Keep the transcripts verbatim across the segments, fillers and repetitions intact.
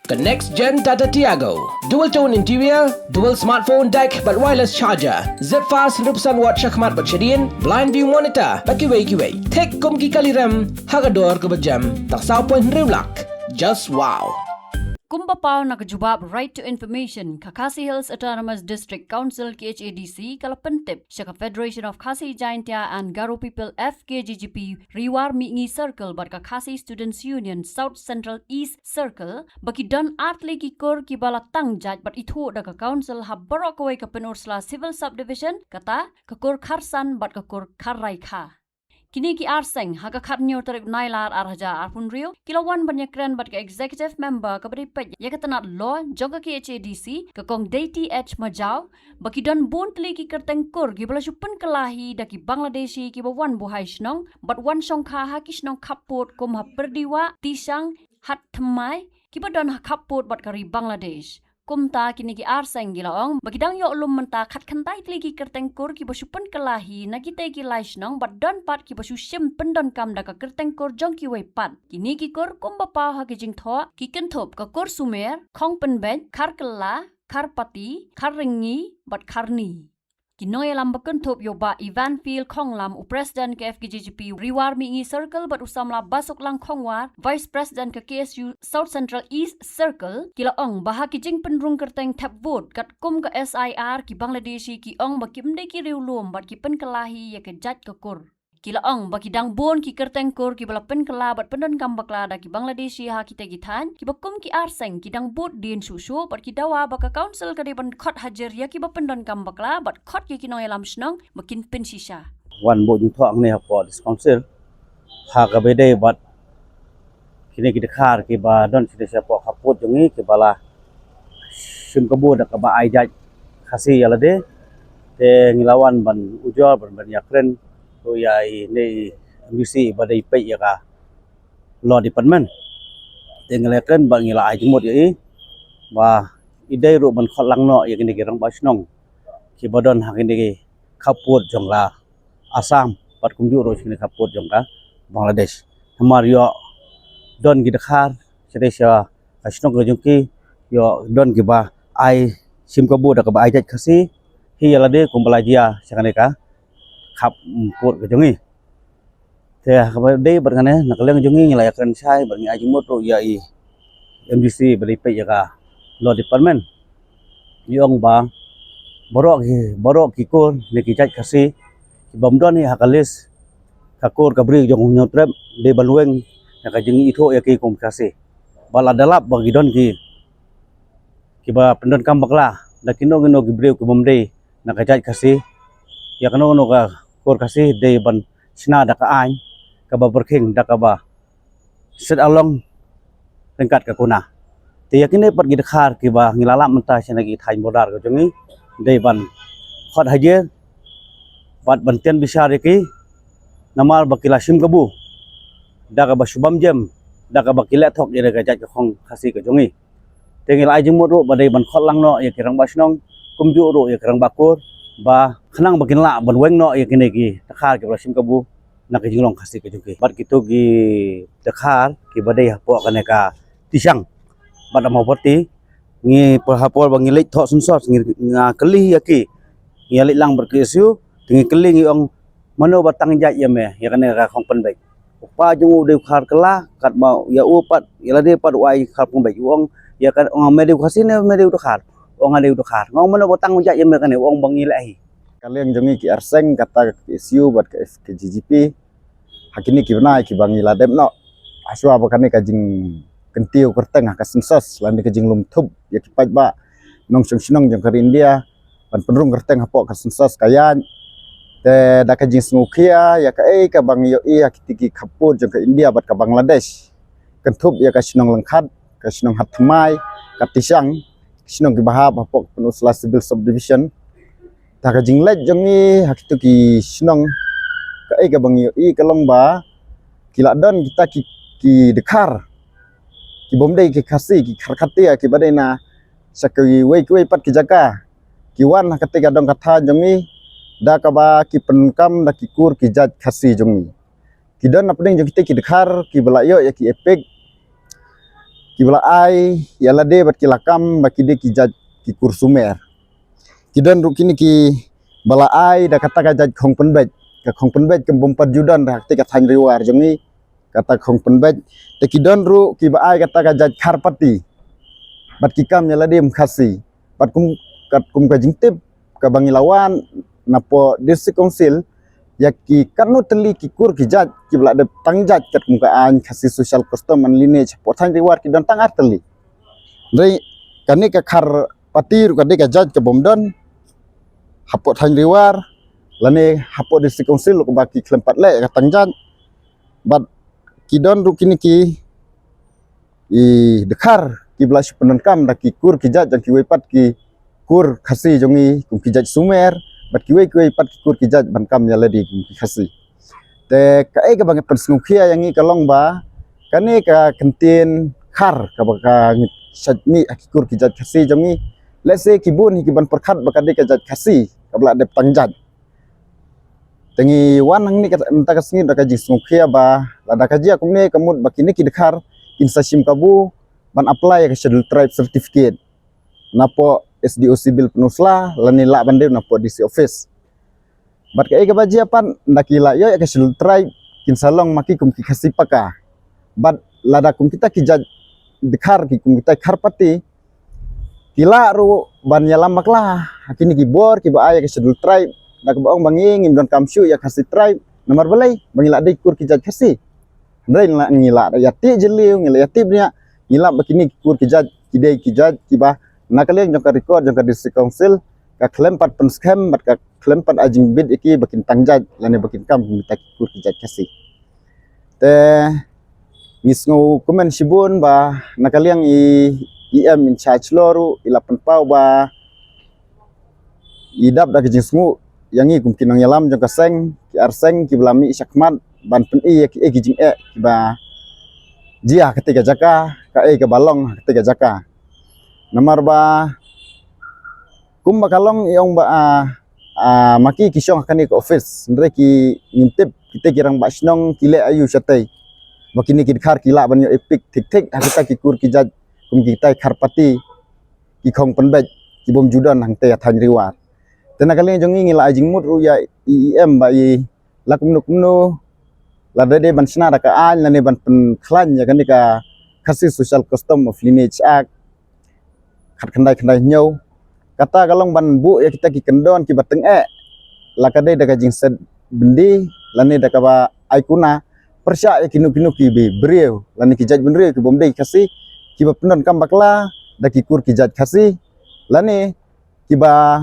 Ka next gen Tata Tiago. Dual tone interior, dual smartphone deck bad wireless charger. Zip fast hynriew percent watt shakhmat bad shadien, blind view monitor bad kiwei kiwei. Thik kum ki kali rem ha ka dor kaba jem tang saw point hynriew lak. Just wow. Kumba paw na ka jubab Right to Information, ka Khasi Hills Autonomous District Council, K H A D C, ka la pyntip sha ka Federation of Khasi Jaintia and Garo People, F K J G P, Ri War Mihngi Circle bad ka Khasi Students Union South Central East Circle ba ki don artylli ki kur kiba la tang jait bad ithuh da ka Council ha baroh kawei ka Pynursla Civil Subdivision, kata ka kur Kharsan bad ka kur Kharraikha. Kine ki ar seng ha ka khathynñiew tarik Nailar ar hajar arphew hynriew ki la wan ban ïakren bad ka Executive Member kaba dei peit ïa ka tnat Law jong ka K H A D C, ka Kong Deiti H Majaw, ba ki don bun tylli ki kyrteng kur kiba la shu pynkylla hi da ki Bangladeshi kiba wan buhai shnong bad wan shongkha ha ki shnong khappud kum ha Pyrdiwah, Tishang, Hatthymmai, kiba don ha khappud bad ka ri Bangladesh. Kumta kine ki ar seng ki la ong ba ki dang ïoh lum mynta khatkhyndai tylli ki kyrteng kur kiba shu pynkylla hi na kitei ki lai shnong bad don pat kiba shu shim pyndonkam da ka kyrteng kur jong kiwei pat. Kine ki kur kumba paw ha ki jingthoh ki kynthup ka kur Sumer, Khongpynbeit, Kharkylla, Kharpati, Kharryngi bad Kharni. Ki nongïalam ba kynthup ïa u Bah Evanfield Khonglam, u President ka F K J G P Ri War Mihngi Circle, bad u samla Basuklang Khongwar, Vice President ka K S U South Central East Circle, ki la ong ba ha ki jingpynrung kyrteng thep vote katkum ka S I R, ki Bangladeshi ki ong ba kim dei ki riewlum bad ki pynkylla hi ïa ka jait ka kur. Ki la ong ba ki dang bun ki kyrteng kur kiba la pynkylla bad pyndonkam bakla da ki Bangladeshi ha kitei ki thaiñ, kiba kum ki ar seng ki dang bud dien shuh shuh bad ki dawa ba ka Council ka dei ban khot hajir ïa kiba pyndonkam bakla bad khot ïa ki nongïalam shnong ba kin pynshisha. Wan buh jingthoh hangne hapoh District Council ha kaba ïadei bad kine ki dkhar kiba don shisha shapoh khappud jong ngi kiba la shim kabu da kaba ai jait Khasi ïa lade. Te ngi la wan ban ujor ban, ban ïakren ruh ïa ine i M D C ba dei peit ïa ka Law Department. Te ngi la ïakren ba ngi la ai jingmut ïa i ba i dei ruh ban khot lang noh ïa kine ki rangbah shnong kiba don ha kine ki khappud jong ka Assam bad kumjuh ruh kine khappud jong ka Bangladesh. Namar ïoh don ki dkhar shisha sha ka shnong ka jong ki, ïoh don kiba ai shim kabu da kaba ai jait Khasi hi ïa lade kumba la jia sha kane ka khappud ka jong ngi. Te ha kaba dei bad kane na ka liang jong ngi ngi la ïakren shai bad ngi ai jingmut ruh ïa i M D C ba dei peit ïa ka Law Department. Ngi ong ba baroh ki, baroh ki kur ne ki jait Khasi kibym don hi ha ka list ka kur ka bri jong u Hynñiewtrep dei ban weng na ka jingithuh ïa ki kum Khasi. Ba lada lap ba ki don ki, kiba pyndonkam bakla da kino kino ki briew kibym dei na ka jait Khasi, ïa kano kano ka kur Khasi dei ban shna da ka aiñ kaba pyrkhing da kaba set along ryngkat ka kuna. Te ïa kine pat ki dkhar kiba ngi la lap mynta sha na ki thaiñ border ka jong ngi dei ban khot hajir bad ban tian bishar ïa ki namar ba ki la shim kabu da kaba shu bam jem da kaba ki leh thok ïa ka jait ka khong Khasi ka jong ngi. Te ngi la ai jingmut ruh ba dei ban khot lang noh ïa ki rangbah shnong kumjuh ruh ïa ki rangbah kur ba khnang ba kin lah ban weng noh ïa kine ki dkhar kiba la shim kabu na ka jinglong Khasi ka jong ki. Bad kito ki dkhar kiba dei hapoh kane ka Tishang bad Amaupati, ngi por ha por ba ngi leit thoh census ngi, nga kylli ïa ki, ngi ïa leit lang bad ki issue te ngi kylli ngi ong mano ba tang jait ïa me ïa kane ka Khongpynbeit. U kpa jong u dei u Kharkylla katba ïa u pat ïa lade pat u ai Kharpynbeit, u ong ïa ka, ong me dei u Khasi ne me dei u dkhar, ong nga dei u dkhar, nga ong mano ba tang jait ïa me kane, u ong ba ngi leh hi. Ka liang jong ngi ki ar seng kata ka K S U bad ka F K J G P ha kine ki bnai kiba ngi la dep noh hashwa ba kane ka jingkyntiew kyrteng ha ka census lane ka jinglum thup ïa ki paidbah nongshong shnong jong ka ri India ban pynrung kyrteng hapoh ka census ka ïaid. Te da ka jingsngewkhia ïa kaei kaba ngi ïohi ha kiti ki khappud jong ka India bad ka Bangladesh, kynthup ïa ka shnong Lyngkhat, ka shnong Hatthymmai, ka Tishang, ka shnong kiba hap hapoh ka Pynursla Civil Subdivision. Ta ka jingleit jong ngi ha kito ki shnong, kaei kaba ngi ïohi ka long ba ki la don kita ki, ki dkhar kibym dei ki Khasi, ki Kharkhatia kiba dei na sha kiwei kiwei pat ki jaka, ki wan ha kata ka dong ka thaiñ jong ngi da kaba ki pyndonkam da ki kur ki jait Khasi jong ngi. Ki don hapdeng jong kita ki dkhar kiba la ïoh ïa ki EPIC, kiba la ai ïa lade bad ki la kam ba ki dei ki jait ki kur Sumer. Ki don ruh kine kiba la ai da kata ka jait khong pynbeit. Ka khong pynbeit kam bym pat ju don da kata ka thaiñ Riwar jong ngi, kata khong pynbeit. Te ki don ruh kiba ai kata ka jait Kharpati bad ki kam ïa lade kum Khasi. Bad kum, kat kum ka jingtip kaba ngi la wan napoh District Council ïa ki katno tylli ki kur ki jait kiba la dep tang jait kat kum ka aiñ Khasi Social Custom and Lineage hapoh thaiñ Riwar ki don tang ar tylli. Hynrei kane ka Kharpati ruh ka dei ka jait ka bym don hapoh thaiñ Riwar lane hapoh District Council ruh kaba ki khlem pat leh ïa ka tang jait. Bad ki don ruh kine ki i dkhar kiba la shu pyndonkam da ki kur ki jait jong kiwei pat ki kur Khasi jong ngi kum ki jait Sumer bad kiwei kiwei pat ki kur ki jait ban kam ïa lade kum ki Khasi. Te kaei kaba nga pynsngewkhia ïa ngi ka long ba kane ka kyntien khar kaba ka ngi shait mih ha ki kur ki jait Khasi jong ngi, lehse ki bun hi ki ban pyrkhat ba ka dei ka jait Khasi kaba la dep tang jait. Te ngi wan hangne ka, mynta ka sngi da ka jingsngewkhia ba lada ka jia kumne ka mut ba kine ki dkhar kin sa shim kabu ban apply ïa ka Schedule Tribe certificate napoh S D O Civil Pynursla lane lah ban dei napoh D C office. Bad kaei kaba jia pat, da ki la ïoh ïa ka Schedule Tribe kin sa long ma ki kum ki Khasi paka. Bad lada kum kita ki jait dkhar ki kum kita Kharpati ki lah ruh ban ïalam bakla ha kine ki bor kiba ai ïa ka Schedule Tribe da kaba ong ba ngi ngim donkam shuh ïa Khasi Tribe. Namar balei? Ba ngi la dei kur ki jait Khasi. Hynrei ngi la, ngi la ïa tih jylliew, ngi la ïa tih bniah, ngi lap ba kine ki kur ki jait ki dei ki jait kiba na ka liang jong ka record jong ka District Council ka khlem pat pynskhem bad ka khlem pat ai jingbit ïa ki ba kin tang jait lane ba kin kam kum kita ki kur ki jait Khasi. Te ngi sngewkmen shibun ba na ka liang i E M in charge law ruh i la pynpaw ba i dap da ka jingsngew ïa ngi kum ki nongïalam jong ka seng, ki ar seng kiba la mih shakhmat ban pyni ïa kiei ki jingeh kiba jia ha kata ka jaka, kaei kaba long ha kata ka jaka. Namar ba kumba ka long i ong ba, ah, ah, ma ki ki shong ha kane ka office, hynrei ki ngim tip kita ki rangbah shnong ki leh aïu shatei ba kine ki dkhar ki lah ban ïoh EPIC thik thik ha kita ki kur ki jait kum kita Kharpati, ki khong pynbeit ki bym ju don hangta ha thaiñ Riwar. Te na ka liang jong ngi ngi la ai jingmut ruh ïa i E M ba i la kumno kumno lada dei ban shna da ka aiñ lane ban pynkhlaiñ ïa kane ka Khasi Social Custom of Lineage Act khatkhyndai khyndai hynñiew. Kata ka long ban buh ïa kita ki kyndon kiba tyngeh, la ka dei da ka jingset byndi lane da kaba ai kuna pyrshah ïa kino kino ki briew lane ki jait bynriew ki bym dei Khasi kiba pyndonkam bakla da ki kur ki jait Khasi lane kiba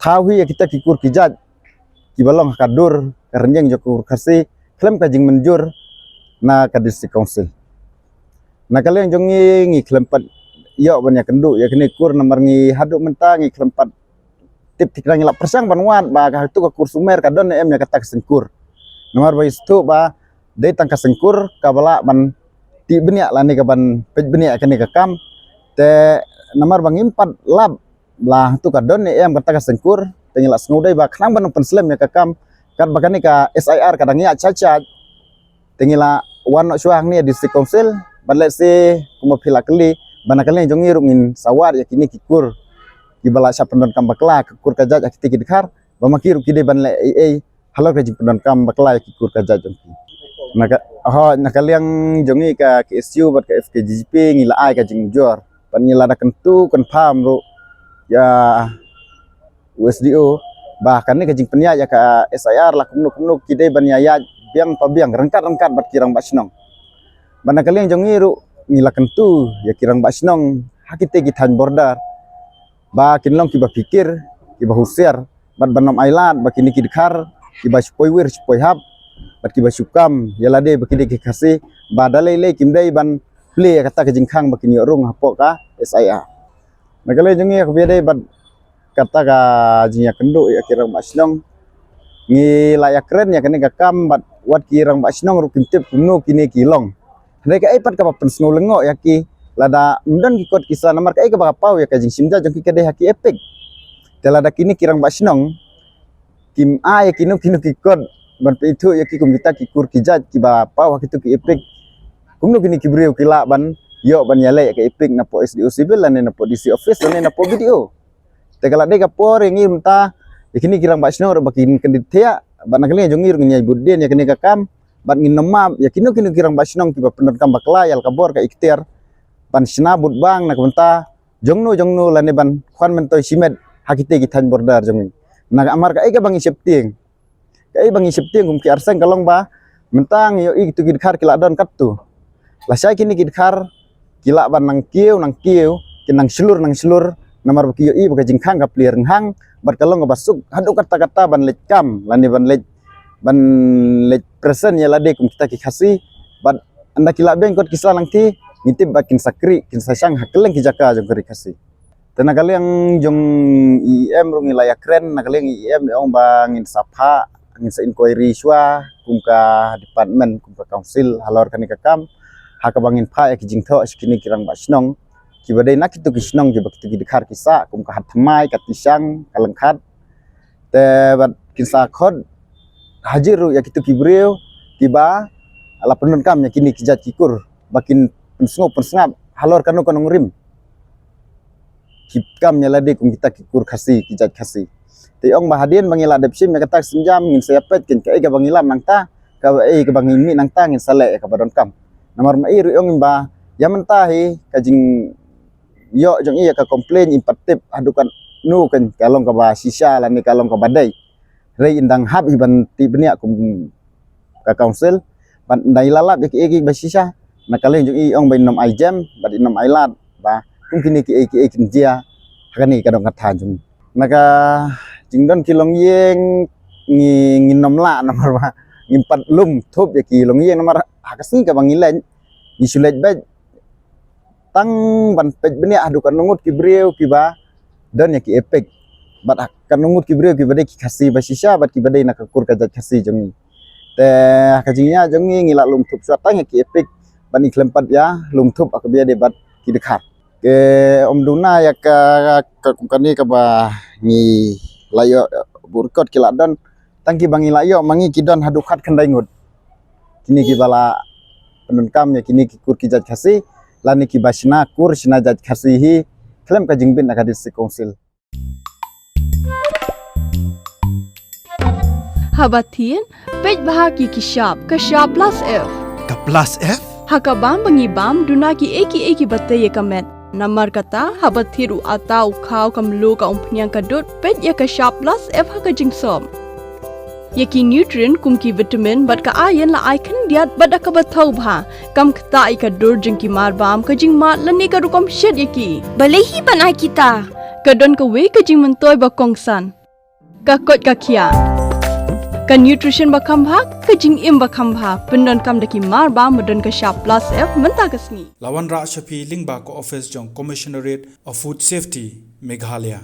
thaw hi ïa kita ki kur ki jait kiba long ha ka dur ka rynïeng jong ka kur Khasi khlem ka jingmynjur na ka District Council. Na ka liang jong ngi ngi khlem pat ïoh ban ïakynduh ïa kine kur namar ngi haduh mynta ngi khlem pat tip thik, ngi la pyrshang ban wad ba katu ka kur Sumer ka don ne em ïa kata ka seng kur. Namar ba i sngewthuh ba dei tang ka seng kur kaba lah ban tih bniah lane ka ban peit bniah ïa kane ka kam. Te namar ba ngim pat lap ba hangtu ka don ne em kata ka seng kur, te ngi la sngewdei ba khnang ban ym pynslem ïa ka kam katba kane ka S I R ka dang ïaid shaid shaid. Te ngi la wan noh shuwa hangne District Council bad lehse kumba phi la kylli ba na ka liang jong ngi ruh ngin sa wad ïa kine ki kur kiba la shah pyndonkam bakla, ka kur ka jait ha kite ki dkhar, ba ma ki ruh ki dei ban leh ei ei halor ka jingpyndonkam bakla ïa ki kur ka jait jong ki. Na ka, ho, na ka liang jong ngi ka K S U bad ka F K J G P ngi la ai ka jingujor bad ngi la da kyntu kynpham ruh ïa u S D O ba kane ka jingpynïaid ïa ka S I R la kumno kumno ki dei ban ïa ïaid biang pa biang, ryngkat ryngkat bad ki rangbah shnong. Bad na ka liang jong ngi ruh ngi la kyntu ïa ki rangbah shnong ha kite ki thaiñ border ba kin long kiba phikir, kiba husiar bad ban ym ailad ba kine ki dkhar kiba shu poi wir shu poi hap bad kiba shu kam ïa lade ba ki dei ki Khasi, ba da lei lei kim dei ban plie ïa kata ka jingkhang ba kin ïoh rung hapoh ka S I R. Na ka liang jong ngi ïa kaba ïadei bad kata ka jingïakynduh ïa ki rangbah shnong, ngi la ïakren ïa kane ka kam bad wat ki rangbah shnong ruh kim tip kumno kine ki long. Hynrei kaei pat kaba pynsngew lyngngoh ïa ki, lada ym don ki kot ki sa, namar kaei kaba ka paw ïa ka jingshim jait jong ki ka dei ha ki EPIC. Te lada kine ki rangbah shnong kim ai ïa kino kino ki kot ban pynithuh ïa ki kum kita ki kur ki jait kiba paw ha kitu ki EPIC, kumno kine ki briew ki lah ban ïoh ban ïaleh ka EPIC napoh SDO Civil lane napoh DC office lane napoh BDO. Te ka la dei ka por ïa ngi mynta, ïa kine ki rangbah shnong ruh ba kin kyndit thiah, bad na ka liang jong ngi ruh ngin ïai bud dien ïa kane ka kam, bad ngin nym map ïa kino kino ki rangbah shnong kiba pyndonkam bakla ïa la ka bor ka iktiar ban shna vote bank na ka bynta jongno jongno lane ban khwan myntoi shimet ha kite ki thaiñ border jong ngi. Na ka amar kaei kaba ngi sheptieng, kaei ba ngi sheptieng kum ki arseng ka long ba mynta ngi ïohi kitu ki dkhar ki la don katto. Lashai kine ki dkhar ki lah ban nang kiew nang kiew, ki nang shlur nang shlur, namar ba ki ïohi ba ka jingkhang ka plie rynghang bad ka long kaba suk haduh katta katta ban leit kam lane ban leit, ban leit present ïa lade kum kita ki Khasi. Bad ynda ki lah biang kot ki sla nangta, ngi tip ba kin sa kri, kin sa shang ha kylleng ki jaka jong ka ri Khasi. Te na ka liang jong EM ruh ngi la ïakren, na ka liang EM ong ba ngin sa phah, ngin sa inquiry shuwa kum ka department, kum ka council halor kane ka kam, ha kaba ngin phah ïa ki jingthoh sha kine ki rangbah shnong kiba dei na kitu ki shnong kiba kitu ki dkhar ki sah, kum ka Hatthymmai, ka Tishang, ka Lyngkhat. Te bad kin sa khot hajir ruh ïa kitu ki briew kiba la pyndonkam ïa kine ki jait ki kur ba kin pynsngew pynsngap halor kano kano rim ki kam ïa lade kum kita ki kur Khasi, ki jait Khasi. Te ong ba hadien ba ngi la dep shim ïa kata ka sienjam, ngin sa ïa peit kin kaei kaba ngi lam nangta, kaei kaba ngi mih nangta, ngin sa leh ïa kaba donkam. Namar ma i ruh ong ba ïa mynta hi ka jingïoh jong i ïa ka complain im pat tip haduh katno kan ka long kaba shisha lane ka long kaba dei. Hynrei in dang hap hi ban tip bniah kum ka council, ban dang i la lap ïa kiei kiei ba shisha, na ka liang jong i ong ba in nym ai jem bad in nym ai lad ba kum kine kiei kiei kin jia ha kane ka dong ka thaiñ jong ngi. Na ka jingdon ki longïing ngi, ngin nym lah namar ba ngim pat lum thup ïa ki longïing, namar ha ka sngi kaba ngi leit, ngi shu leit beit tang ban peit bniah haduh katno ngut ki briew kiba don ïa ki EPIC, bad ha katno ngut ki briew kiba dei ki Khasi ba shisha bad kiba dei na ka kur ka jait Khasi jong ngi. Te ha ka jingïaid jong ngi, ngi la lum thup shuwa tang ïa ki EPIC, bad ngi khlem pat ïa lum thup ha kaba ïadei bad ki dkhar. Te ym duna ïa ka, ka kum kane kaba ngi la ïoh, bad record ki la don, tang kiba ngi la ïoh ma ngi ki don haduh khatkhyndai ngut. Kine kiba la pyndonkam ïa kine ki kur ki jait Khasi lane kiba shna kur shna jait Khasi hi khlem ka jingbit na ka District Council. Haba thied, peit bha ki ki shap, ka shap plus F. Ka plus F? Ha ka bam ba ngi bam, duna kiei kiei kiba tei ïa ka met. Namar kata, haba thied u atta, u khaw, ka mluh, ka umphniang, ka dud, peit ïa ka shap plus F ha ka jingsop. Ïa ki nutrient kum ki vitamin bad ka iron la ai khyndiat bad da kaba thaw bha, kam ktah ïa ka dur jong ki mar bam, ka jingmad lane ka rukom shet ïa ki. Balei hi ban ai kita? Ka don kawei ka jingmyntoi ba kongsan. Ka koit ka khiah. Ka nutrition ba kham bha, ka jingim ba kham bha, pyndonkam da ki mar bam ba don ka shap plus F mynta ka sngi. La wanrah sha phi lyngba ka office jong Commissionerate of Food Safety, Meghalaya.